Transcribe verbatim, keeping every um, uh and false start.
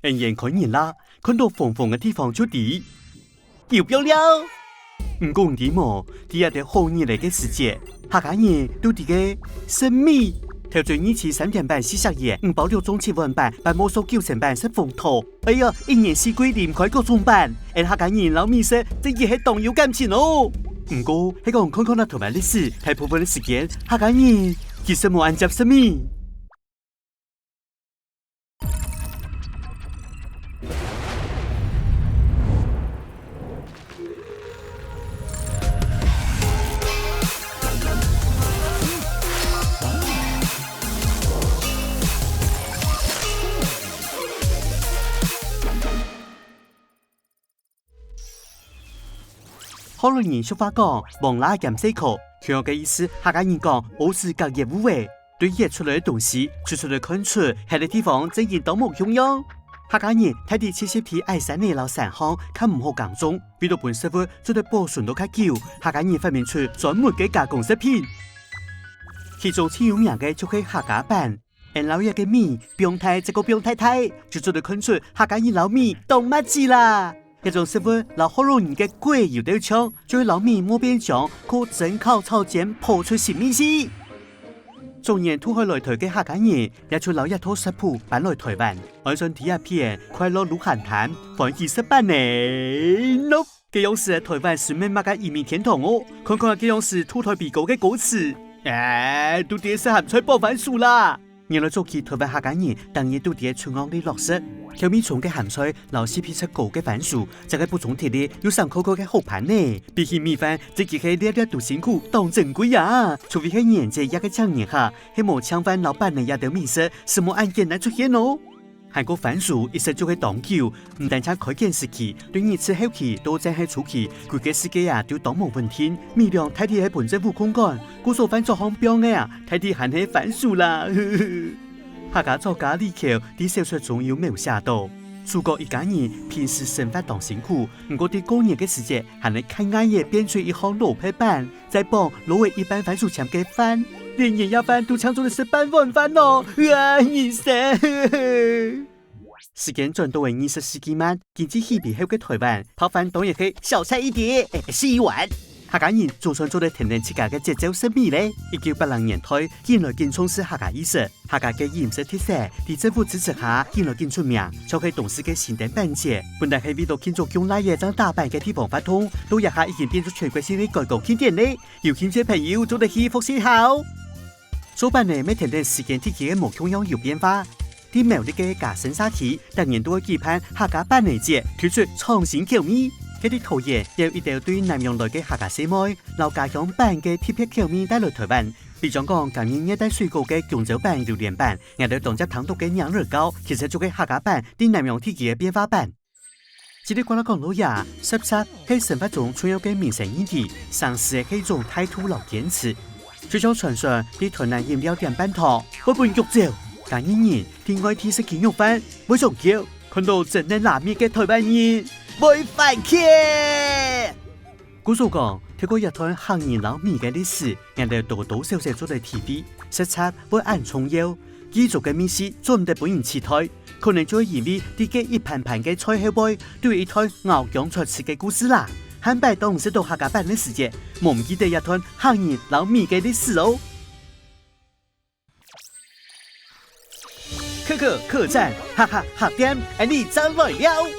𫣆眼看人啦，看到紅紅个地方就知，有標了。毋過你知無，在這兜好日仔个時節，客家人都在該食米。頭朝二七三點半四隻圓，五包六粽七碗粄，八毛酥九仙粄食紅桃。哎呀，一年四季啉開各種粄，𫣆客家人摎米食真經係當有感情哦。毋過，係講看看啊台灣歷史，大部分个時間，客家人其實無恁輒食米。 學老人俗話講：「黃梨兼西瓜」，共樣个意思，客家人講：「屙屎隔熱污」仔。對挖出來个東西，就做得看出，該个地方正經當無共樣。客家人大抵盡習在矮山仔摎山項，較毋好耕種，為著分食物做得保存到較久，客家人發明出專門个加工食品。其中最有名个就係客家粄， 𫣆摎這个米放大再過放大大，就做得看出客家人摎米當麼个啦。這種食物摎學老人个粿有兜像，就係摎米磨變漿，過蒸、烤、炒、煎，泡出新味緒。早年渡海來台个客家人，也就摎這套食譜搬來台灣，安算在這片快樂路閒攤，歡喜食粄仔咯。 該央時个台灣係毋係麼个移民天堂哦？看看該央時渡台比歌个歌詞，哎，都在食鹹菜傍番薯啦！原來早期台灣客家人逐日都在廚房裡落食，調味重个鹹菜摎C P值高个番薯，正係補充體力又省開銷个好伴呢。比起米飯，真經係粒粒都辛苦，當珍貴啊！除非係年節這个正年下，係無淨飯摎粄仔這兜美食，係無恁簡單出現哦。 還過番薯一食就係當久，毋單淨開卷時期，對日治後期到戰後初期，歸个世界啊都當無穩定，米糧大體係分政府控管，故所飯桌項放个啊，大體還係番薯啦。客家作家李喬在小說中有描寫到，主角一家人平時生活當辛苦，毋過在過年个時節，還係較願意變出一項蘿蔔粄， 再傍滷仔一半番薯簽个飯，連年夜飯都淨做得食半碗飯哦！啊，人生！時間轉到仔二十世紀末，經濟起飛後个台灣，白飯當然係小菜一碟，欸，是一碗。客家人總算做得跈等自家个節奏食米咧。一九八零年代，緊來緊重視客家意識， 客家个飲食特色，在政府支持下，緊來緊出名，像係當時个新燈板節，本來係為著慶祝降崒仔正打板个地方活動，到這下已經變做全國性个觀光慶典咧，有興趣个朋友做得去複習下哦。做粄仔乜跈等時間地區个無共樣有變化。在苗栗个嘉升社區，逐年都會舉辦客家粄仔節，推出創新口味。該在桃園也有一兜對南洋來个客家細妹，摎家鄉粄个特別口味帶來台灣， 比將講，今日熱帶水果个弓蕉粄、榴槤粄，𠊎兜當輒聽著个娘惹糕，其實就係客家粄在南洋地區个變化版。嘰里呱啦講到這，十七係生活中重要个民生議題，三十係一種態度摎堅持。就像傳說，在台南飲料店沅糖，會分逐走；嘉義人在外地食雞肉飯，會上吊；看著真奶拉麵个台灣人，會犯譴。 故所講，透過這段客人摎米个歷史，𠊎兜多多少少做得體會，食材會恁重要。既做个味緒做毋得分人取代，可能就係因為在該一盤盤个菜後背，都有一段熬薑出汁个故事啦。下擺當食著客家粄个時節，莫毋記得這段客人摎米个歷史哦。 可可客棧，哈哈，客店，𫣆俚正來尞！